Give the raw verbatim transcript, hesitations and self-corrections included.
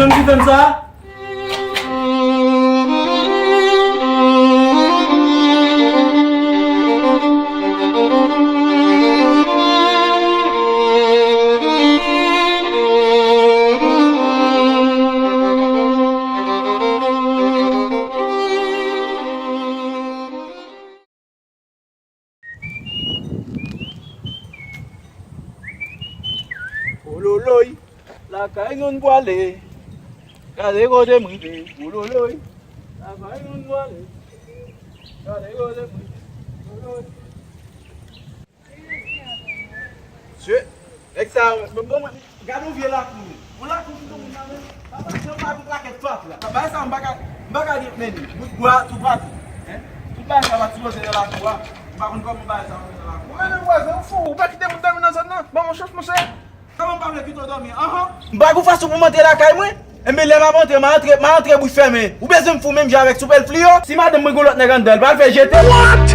Moun ki fè m sa? Ololoy, lakay nou n pwale. Gade kote m rive. Ololoy, lakay nou n pwale. Gade kote m rive. Ololoy. Mesye, nèg sa yo, men bon, mwen, gade yon vye lakou. Yon lakou ki tonbe nan men. Papa, se yon lakou pakèt fatra. Bagay sa, m pa ka, m pa ka gen, men, bout bwa, toupatou. Hein? Tout bagay sa pa sipoze nan lakou a. M pa konn kòman bagay sa rantre nan lakou a. Mwen menm, wè, se yon fou. Ou pa kite moun dòmi nan zòn nan? Ban m yon chans, monchè. Kòman m pa vle kite w dòmi? Anhan. M pa gon fason pou m antre lakay mwen. Enben, lè m ap antre, m a antre, m a antre bouch fèmen. Ou bezwen m fou menm jan avèk Soupèl Fliyo? Si madanm mwen gon lòt nèg anndan, l pral fè jete? What?